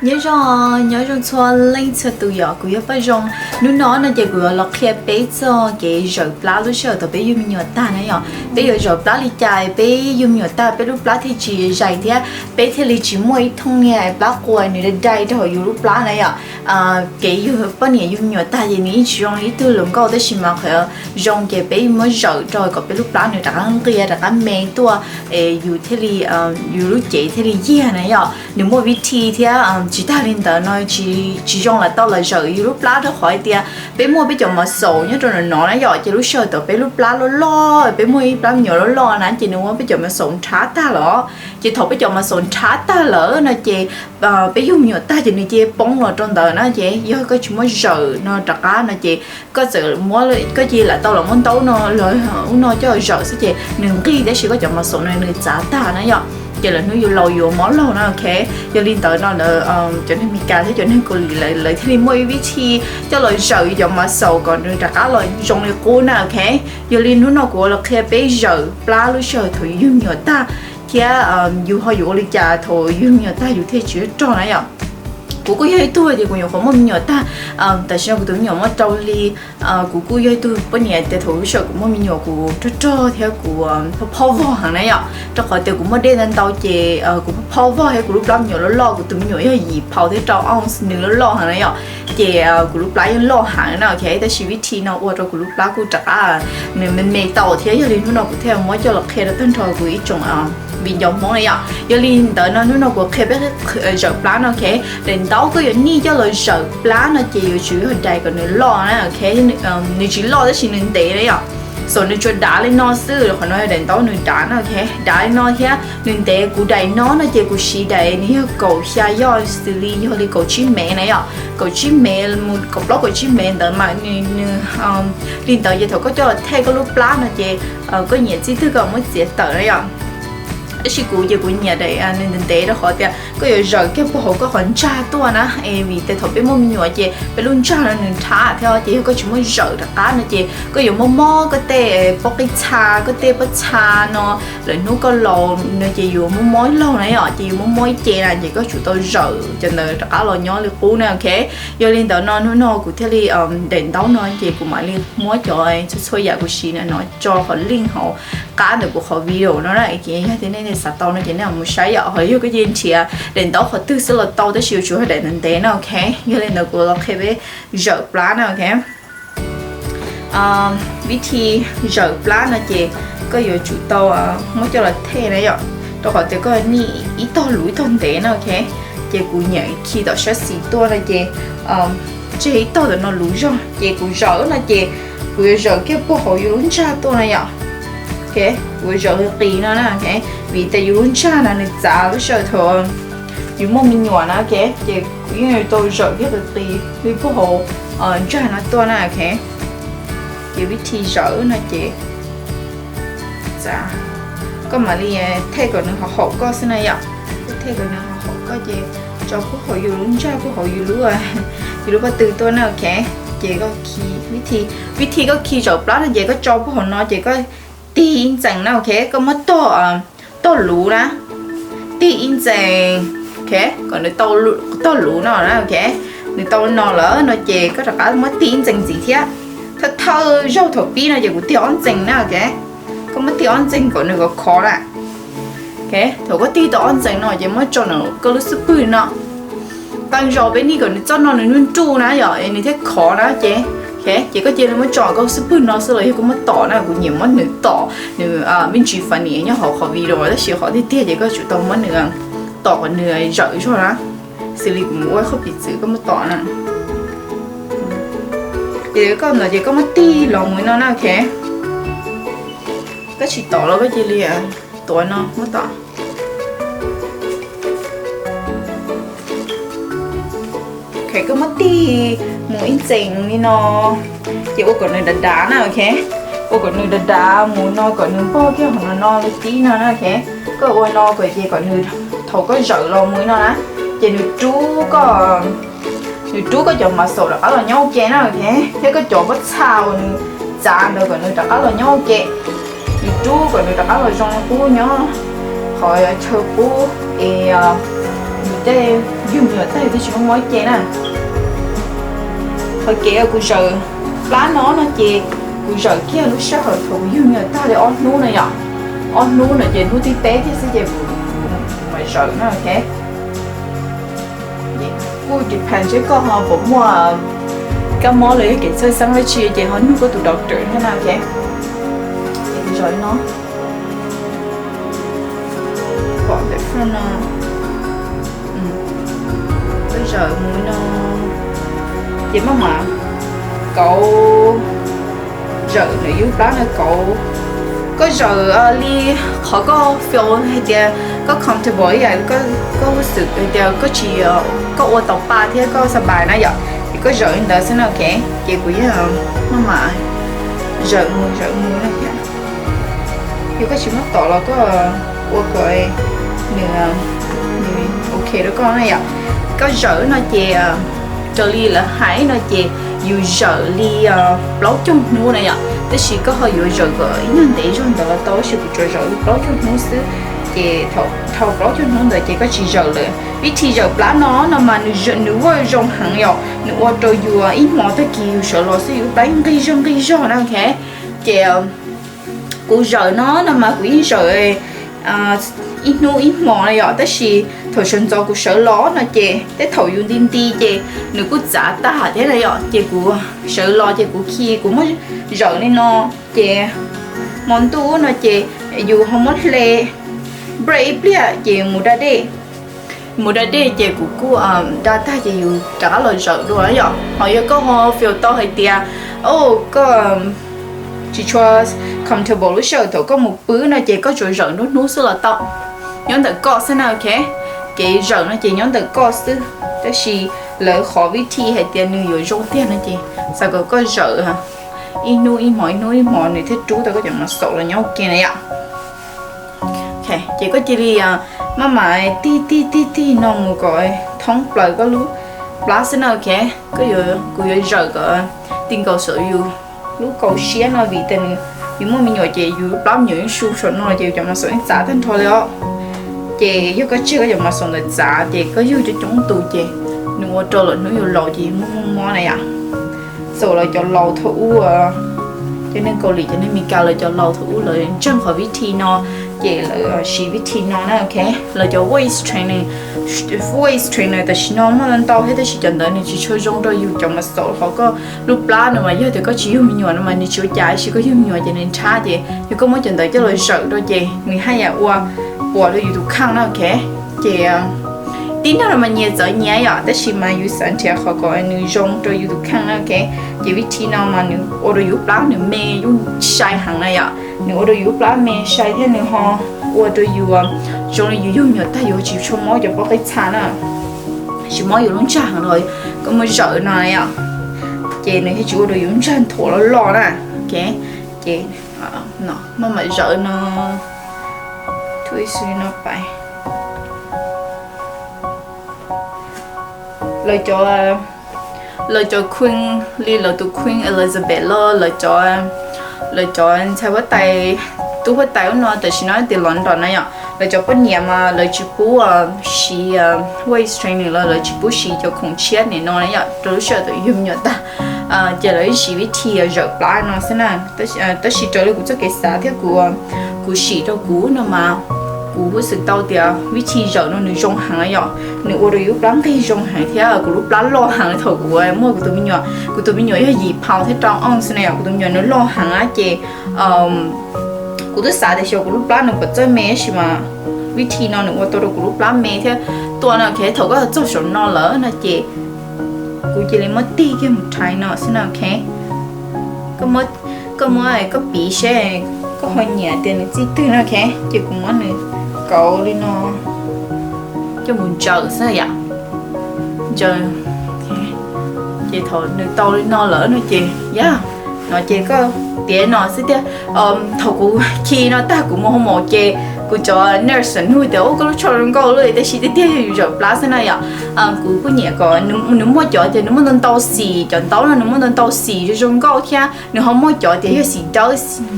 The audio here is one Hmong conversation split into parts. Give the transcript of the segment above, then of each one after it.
Nyob zoo, nyob zoo txhua leej txhua tus yom, kuv yog Paj Zoo. Hnub no no ces kuv yuav los qhia peb txog kev zawm plab lub sij hawm thaum peb yug me nyuam tag na yom. Peb yuav zawm plab li cas peb yug me nyuam tag peb lub plab thiaj tsis zais thiab peb thiaj li tsis muaj ib thooj niag plab qua nws dai dai rau hauv yus lub plab na yom. Kev yug poj niam yug me nyuam tag ces nws yeej tsis zoo li ib tug hluas nkauj tab sis mas qhov zoo ces peb muab zawm rau kom peb lub plab nws rov qab nqia rov qab me tuaj, yus thiaj li, yus lub cev thiaj li yiag na yom. Nws muaj vib thi thiab tsis tag li ntawd no tsis zoo lam tau los zawm yus lub plab rau qhov hais tias peb muaj peb cov muscle nyob rau no no na yom, ces lub sij hawm thaum peb lub plab loj loj, peb muaj ib plab me nyuam loj loj na ces nws muab peb cov muscle nrhav tag lawm. Ces thaum peb cov muscle nrhav tag lawm no ces peb yug me nyuam tag ces nws cia poob los rau ntawd na, ces yog koj tsis muab zawm no rov qab no ces koj txawm muab, koj cia lam tau los muab ntaub no los ub no coj zawm xwb ces nws nqig tab sis koj cov muscle no nws txav tag na yom. Ces lawv hnub yus laus yuav mob laug na, ok. Yog li ntawd no lawv, cov neeg Meskas thiab cov neeg Kaus Lim lawv thiaj li muaj ib vib thi coj los zawm yus cov muscle kom nws rov qab los zoo li qub na, ok. Yog li hnub no kuv ua los qhia peb zawm plab lub sij hawm thaum yus yug me nyuam tag thiab yus ho yuav ua li cas thaum yug me nyuam tag yus thiaj tsis rog na yom. Kuv kuj yog ib tug tias kuv nyuam qhuav muaj me nyuam tag, tam sim no kuv tus me nyuam muaj rau hli, kuv kuj yog ib tug poj niam tias thaum lub sij hawm kuv muaj me nyuam kuv rog rog thiab kuv phob phob vog heev na yom, rau qhov tias kuv muaj dej ntau ntau ces kuv phob phob vog thiab kuv lub plab me nyuam loj loj, kuv tus me nyuam yog yim phaus thiab rau ounce, nws loj loj heev na yom, ces kuv lub plab yeej loj heev na, ok. Tab sis vib thi no ua rau kuv lub plab kuj rov qab nws me me tau thiab, yog li hnub no kuv thiaj muab coj los qhia rau tag nrho kuv ib tsoom viv ncaus Hmoob na yom. Yog li ntawd no hnub no kuv qhia peb zawm plab no, ok. Daim ntaub koj yuav nij coj los zawm plab no ces yuav tsum yog dais kom nws loj na, ok. Nws tsis loj tab sis nws ntev na yom. Xaum nws tsuas dav li no xwb, qhov no yog daim ntaub nws dav na, ok. Dav li no thiab nws ntev, kuv daim no no ces kuv siv daim nws yog kaum xya yoj xws li yog li kaum tsib mev na yom, kaum tsib mev mus kaum plaub kaum tsib mev ntawd mas nws, nws li ntawd ces thaum koj coj los thej koj lub plab no ces koj nyiam txij twg koj muab txiav tawm na yom. Tab sis kuv ces kuv nyiam daim nws ntev ntev rau qhov tias koj yuav zawm kiag puag hauv koj qhov ntsag tuaj na, es vim tias thaum peb muaj me nyuam ces peb lub ntsag no nws nrhav thiab, ces yog koj tsis muab zawm rov qab no ces koj yuav mob mob koj tej pob qij txha, koj tej pob txha no, lawm hnub koj laus no ces yuav mob mob laug na yom, ces yuav mob mob ib ce na, ces koj tsum tau zawm cov ntawd rov qab los nyob li qub na, ok. Yog li ntawd no hnub no kuv thiaj li, daim ntaub no ces kuv mam li muab cov txhua txhua yam kuv siv na no tso qhov link hauv qab ntawm kuv qhov video no na, ces yog tias nej xav tau no ces nej mus saib yom, ho yog koj cia nrhiav daim ntaub qhov twg xwb los tau tab sis yuav tsum yog daim ntev ntev na, ok. Yog li ntawd kuv los qhia peb zawm plab na, ok. Vib thi zawm plab no ces koj yuav tsum tau muab coj los thej na yom, rau qhov tias koj nij ib tog luv ib tog ntev na, ok. Ces kuv nyiam khi tom sab xis tuaj no ces tseg ib tog ntawm no luv zog ces kuv zawm no ces kuv yuav zawm kiag puag hauv yus lub ntsag tuaj na yom. Ok, kuv yuav zawm qis no na, ok. Vim tias yus lub ntsag no nws txav lub sij hawm thaum yus muaj me nyuam na, ok. Ces kuv yeej yuav tau zawm kiag qis qis li puag hauv ntsag no tuaj na, ok. Ces vib thi zawm no ces txav, koj mam li thej kom nws haum haum koj xwb na yom. Koj thej kom nws haum haum koj ces tso puag hauv yus lub ntsag puag hauv yus lub, yus lub pob tw tuaj na, ok. Ces koj khi, vib thi, vib thi koj khi zawm plab no ces koj tso puag hauv no ces koj tig ib ntxees na, ok. Koj muab tog, tog luv na, tig ib ntxees, ok, kom nws tau, tog luv no na, ok. Nws tau no lawm no ces koj rov qab muab tig ib ntxees ntxiv thiab. Thawj thawj zaug thaum pib no ces kuv tig ob ntxees na, ok. Koj muab tig ob ntxees kom nws khov khov na. Ok, thaum koj tig tau ob ntxees no ces muab tso ntawm koj lub xub pwg no. Qee zaus peb nij kom nws txoj no nws nruj nruj na yom, es nws thiaj khov na ces, ok, ces koj cia li muab tso koj xub pwg no xwb los yog koj muab tom na, kuv nyiam muab nws tom, nws me ntsis funny nyob hauv qhov video tab sis qhov tiag tiag ces koj tsum tau muab nws tom kom nws zawm zog na. Xws li kuv mus ua qhov piv txwv koj muab tom na. Ces koj ntawd ces koj muab tig los mus no na, ok. Koj tsis tom los koj cia li tuav no muab tom. Ok, koj muab tig mus ib ntxees li no, ces ua kom nws dav dav na, ok. Ua kom nws dav dav mus no kom nws npog kiag hauv no no li tib no na, ok. Koj ua no kom ces kom nws, thaum koj zawm los mus no na, ces nws rub koj, nws rub koj cov muscle rov qab los nyob ua ke na, ok. Thiab koj cov pob txha uas nws txav ntawd kom nws rov qab los nyob ua ke. Nws rub kom nws rov qab los zoo qub nyob qhov chaw qub es nws tej yug me nyuam tag yus twb tsis muaj mob ib ce na. Qhov kev kuv zawm plab no no ces kuv zawm kiag lub sij hawm thaum kuv yug me nyuam tag li ob hnub na yom. Ob hnub no ces hnub thib peb thiab xwb ces kuv mam zawm na, ok. Kuj depend seb koj ho puas muaj kab mob los yog kev txhawj xeeb dab tsi ces ho nug koj tus doctor thiab na, ok. Ces kuv zawm li no, pom ntawm front no, koj zawm mus li no, ces maj mam kauv, zawm ntawm yus plab no kauv. Koj zawm li qhov koj feel hais tias koj comfortable ib yam, koj xav hais tias koj tsis, koj ua tau pa thiab koj xab pais na yom, ces koj zawm li ntawd xwb na, ok. Ces kuv yeej maj mam zawm mus zawm mus na. Yog koj tsis muab tom los koj ua kom nws, nws ok rau koj na yom. Koj zawm no ces raws li lawv hais no ces yus zawm li plaub caug hnub na yom, tab sis koj ho yuav zawm kom ib nyuag ntev zog ntawd los tau, tab sis kuv tsuas zawm li plaub caug hnub xwb. Ces thaum dhau plaub caug hnub ntawd ces koj tsis zawm lawm. Vib thib zawm plab no no mas nws, nws ua zoo heev yom, nws ua rau yus ib hmo tag kis yus sawv los xwb yus lub plab nqig zog nqig zog na, ok. Ces kuv zawm no no mas kuv yeej zawm ib hnub ib hmo na yom, tab sis thaum sawv ntxov kuv sawv los no ces tej thaum yus nti nti ces nws kuj txav tag thiab na yom, ces kuv sawv los ces kuv khi kuv muab zawm li no, ces hmo ntuj no ces yus ho muab hle break ib pliag ces mus da dej. Mus da dej ces kuv kuj da tag ces yus rov qab los zawm dua yom. Ho yog koj ho feel tau hais tias, o, koj tsis tshua comfortable lub sij hawm thaum koj mus pw no ces koj tsuas zawm nruab hnub xwb los tau. Nyob ntawm koj xwb na, ok. Kev zawm no ces nyob ntawm koj xwb, tab sis lawv qhov vib thib hais tias nws yuav zoo tiag no ces xav kom koj zawm ib hnub ib hmo ib hnub ib hmo nws thiaj rub tau koj cov muscle los nyob ua ke na yom. Ces koj cia li maj mam tig tig tig tig no mus kom thoob plaws koj lub plab xwb na, ok. Koj yuav, kuv yuav zawm kom ti nkaus saum yus lub kaum siab no vim tias nws, yus muaj me nyuam ces yus lub plab me nyuam yeej su saum no ces yus cov muscle yeej txav tag nrho li os. Ces yog koj tseg koj cov muscle ntawd txav ces koj yug coob coob tus ces nws ua rau lwm hnub yus laus ces yus muaj muaj mob na yom. Xaus lawv cov laus thaum ub, cov neeg Kaus Lim cov neeg Meskas lawv cov laus thaum ub lawv ntseeg qhov vib thib no, ces lawv siv vib thib no na, ok. Lawv cov waist trainer, waist trainer tam sim no muaj ntau thiab tab sis cov ntawd nws tsis tshua zoo rau yus cov muscle, qhov koj lub plab no mas yog tias koj tsis yug me nyuam no mas nws tsis ua cas, tab sis koj yug me nyuam ces nws nrhab, ces yog koj muab cov ntawd coj los zawm rau ces nws haj yam ua puas rau yus tus kheej na, ok. Ces tib neeg no mas nyias txawv nyias yom, tab sis mas yus xav nrhiav qhov kom nws zoo rau yus tus kheej na, ok. Ces vib thib no mas nws ua rau yus lub plab nws me, yus sai heev na yom, nws ua rau yus lub plab me sai thiab nws ho ua rau yus zoo li yus yug me nyuam tag yus tsis tshua mob cov pob qij txha na, tsis mob yus lub ntsag heev los koj muab zawm no yom, ces nws thiaj tsis ua rau yus lub ntsag nthuav loj loj na, ok. Ces maj mam zawm no, tub ib xwb no pais. Lawv cov, lawv cov queen li lawv tus Queen Elizabeth los lawv cov, lawv cov ntxhais huab tais, tub huab tais ub no tam sim no tias London na yom, lawv cov poj niam mas lawv tsis pub siv waist trainer los lawv tsis pub siv cov khoom tshiab nim no na yom, rau lub sij hawm thaum yug me nyuam tag. Ces lawv siv vib thib zawm plab no xwb na. Tab sis raws li kuv txoj kev xav thiab kuv, kuv sim rau kuv no mas kuv huj xwm tau tias vib thib zawm no nws zoo heev yom, nws ua rau yus lub plab nqig zoo heev thiab kuv lub plab loj heev thaum kuv muaj kuv tus me nyuam. Kuv tus me nyuam yog yim pound thiab rau ounce na yom, kuv tus me nyuam nws loj heev ces kuv twb xav tias xyov kuv lub plab nws puas txawj me tab sis mas vib thib no nws ua tau rau kuv lub plab me thiab tuaj no, ok. Thaum koj txog saum no lawm no ces kuv cia li muab tig kiag mus rhais no xwb na, ok. Koj muab, koj piv seb koj ho nyiam tias nws txij twg no, ok. Ces kuv muab nws kauv li no coj mus ntsaws xwb yom, ntsaws. Ces thaum nws tau li no lawm no ces yog no ces koj tiav no xwb tiag. Thaum kuv khi no tag kuv mus hoo maum ces kuv cov nurse nug tias ua koj lub tsho zoo nkauj li, tab sis tiag tiag yog yus zawm plab xwb na yom. Kuv kuj nyiam kom nws muaj cov tias nws muaj ntau ntau xim, cov ntaub no nws muaj ntau ntau xim zoo zoo nkauj thiab nws ho muaj cov tias yog xim dawb,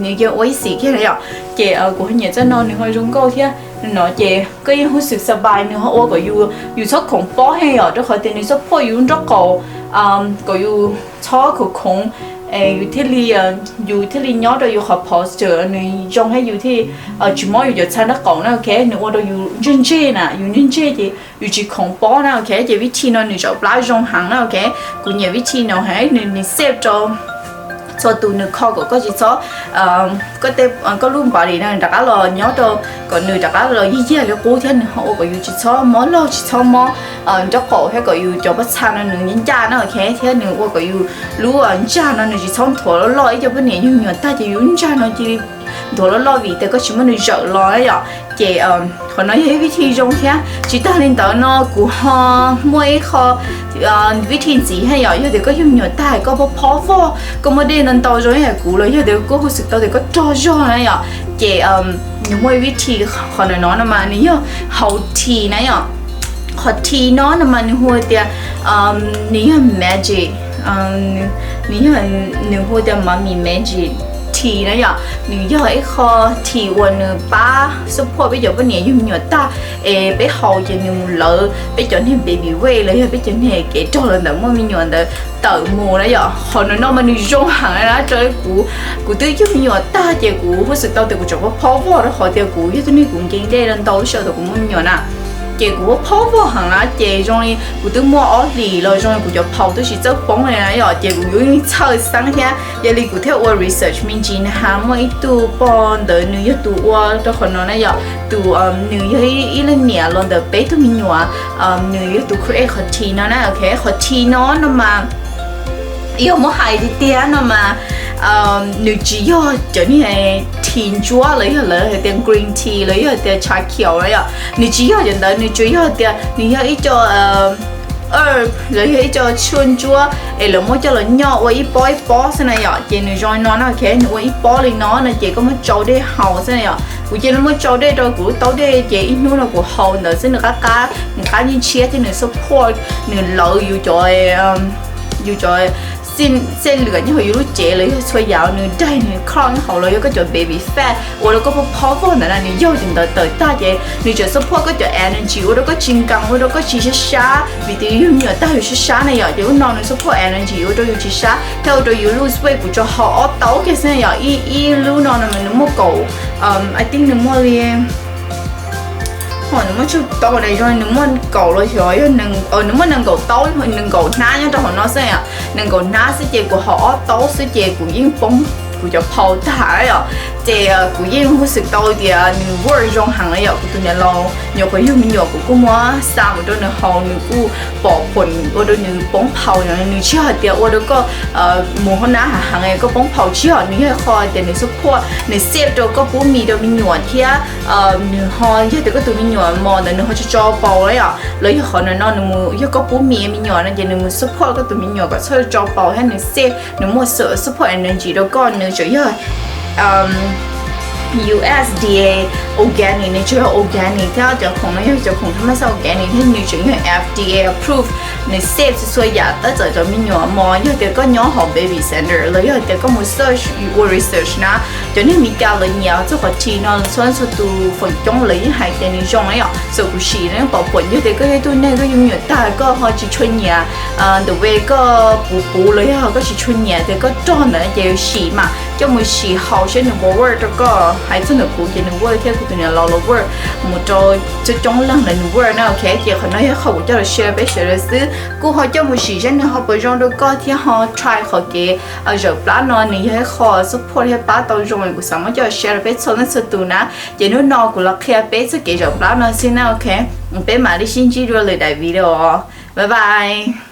nws yog ua ib xim kiag na yom. Ces kuv ho nyiam txoj no nws ho zoo nkauj thiab. no ces koj yeej hu xwm xas npais nws ho ua kom yus, yus txhob khoov pob heev yom, rau qhov tias nws txhob phuaj yus nraub qaum, kom yus txhob khoov khoov, yus thiaj li, yus thiaj li nyob rau yus qhov posture nws zoo thiab yus thiaj tsis mob yus cov txha nraub qaum na, ok. Nws ua rau yus ntseg ntseg na, yus ntseg ntseg ces yus tsis khoov pob na, ok. Ces vib thij no nws zaum plab zoo heev na, ok. Kuv nyiam vib thij no heev, nws, nws safe rau txhua tus, nws kho kom koj tsis txhob, koj tej, koj lub body no rov qab los nyob rau, kom nws rov qab los yig yag li qub thiab nws ho ua kom yus tsis txhob mob laug tsis txhob mob nraub qaum thiab kom yus cov pob txha no nws ncaj na, ok. Thiab nws ua kom yus lub ntsag no nws tsis txhob nthuav loj loj, ib co poj niam yug me nyuam tag ces yus lub ntsag no cia li nthuav loj loj vim tias koj tsis muab nws zawm los na yom. Ces qhov no yog ib vib thij zoo thiab. Tsis tag li ntawd no kuv ho muaj ib qho vib thij ntxiv thiab yom, yog tias koj yug me nyuam tag koj phob phob vog, koj muaj dej ntau ntau zoo ib yam kuv los yog tias koj hu xwm tau tias koj rog zog na yom, ces nws muaj ib vib thij qhov no no mas nws yog hau tea na yom. Qhov tea no no mas nws hu tias, nws yog magic, nws yog, nws hu tias mommy magic tea na yom. Nws yog ib qho tea uas nws pab support peb cov poj niam yug me nyuam tag es peb haus ces nws mus lawv peb cov niag baby weight los yog peb cov niag kev rog los ntawm muaj me nyuam ntawd tawm mus na yom. Qhov no no mas nws zoo heev na, rau kuv, kuv twb yug me nyuam tag ces kuv hu xwm tau tias kuv tseem phob phob vog rau qhov tias kuv yog tus neeg kuv nkees dej ntau lub sij hawm thaum kuv muaj me nyuam na. Ces kuv phob phob vog heev na, ces zoo li kuv twb muaj ob hlis los zoo li kuv cov phau twb tsis txawj poob li na yom, ces kuv yuav yeej txhawj xeeb thiab. Yog li kuv thiaj ua research me ntsis na ha, muaj ib tug pog ntawd nws yog tus ua rau qhov no na yom, tus, nws yog ib leej niam los ntawm peb tug me nyuam, nws yog tus create qhov tea no na, ok. Qhov tea no no mas yog muab hais tiag tiag no mas nws tsis yog cov niag tea ntsuab los yog lawv hais tias green tea los yog tias tshav khiaus na yom, nws tsis yog cov ntawd, nws tsuas yog tias nws yog ib co herb los yog ib co tshuaj ntsuab es lawv muab coj los nyoj ua ib pob ib pob xwb na yom. Ces nws zoo li no na, ok, nws ua ib pob li no no ces koj muab tsau dej haus xwb na yom. Kuv cia li muab tsau dej rau kuv lub taub dej ces ib hnub no kuv haus ntawd xwb, nws qab qab, nws qab ntshiab thiab nws support, nws lawv yus cov, yus cov xej lwm nyob hauv yus lub cev los yog txhua yam nws daig nws clog nyob hauv los yog koj cov baby fat ua rau koj phob phob vog ntawd na, nws yaug cov ntawd tawm tag ces nws tseem support koj cov energy ua rau koj tsis nkees, ua rau koj tsis sab sab, vim tias yus yug me nyuam tag yus sab sab na yom. Ces lub no nws support energy ua rau yus tsis sab thiab ua rau yus lose weight. Kuv tsuas haus ob taub kiag xwb na yom, ib, ib lub no no mas nws muaj kaum, I think nws muaj li, nws muaj tsawg taub na, zoo nws muaj kaum los xyov yog, nws muaj nees nkaum taub, nees nkaum hnab nyob rau hauv no xwb yom, nees nkaum hnab xwb ces kuv haus ob taub xwb ces kuv yeej poob kuv cov phau tag yom. Ces kuv yeej hu xwm tau tias nws work zoo heev na yom. Kuv tus niam laus nyuam qhuav yug me nyuam kuv kuj muab xa mus rau nws haus, nws kuj pom phom ua rau nws poob phau no, nws tsis yog hais tias ua rau koj mus hauv nab hav heev koj poob phau, tsis yog, nws yog qhov tias nws support, nws safe rau koj pub mis rau me nyuam thiab nws ho yog tias koj tus me nyuam mos ntawd nws ho tso tso paus na yom, los yog qhov no no nws mus yog koj pub mis me nyuam no ces nws mus support koj tus me nyuam kom txhob tso paus thiab nws safe, nws muaj support energy rau koj, nws tseem yog USDA organic, nws tseem yog organic thiab cov khoom no yog cov khoom thab mab xaj organic thiab nws tseem yog FDA approve, nws safe txhua txhua yam tab txawm cov me nyuam mos. Yog tias koj nyob hauv baby center los yog tias koj mus search ua research na, cov neeg Meskas lawv nyiam txog qhov tea no, txhua txhua tus feem coob lawv yeej hais tias nws zoo na yom. Txawm kuv sim no yeej pom puam, yog tias koj yog ib tug neeg koj yug me nyuam tag koj ho tsis tshua nyiam ntawm ve koj puv puv los yog koj tsis tshua nyiam tias koj rog ntawd ces sim mas coj mus sim haus seb nws puas work rau koj. Hais txog ntawm kuv ces nws work thiab kuv tus niam laus los work, mus rau coob coob leej lawm nws work na, ok. Ces qhov no yog qhov kuv coj los share peb sawv daws xwb, kuj ho coj mus sim seb nws ho puas zoo rau koj thiab ho try qhov kev zawm plab no, nws yog ib qho support thiab pab tau zoo, kuv xav muab coj los share rau peb txhua leej txhua tus na. Ces hnub no kuv los qhia peb txoj kev zawm plab no xwb na, ok. Peb mam li sib ntsib dua lwm daim video. Bye bye.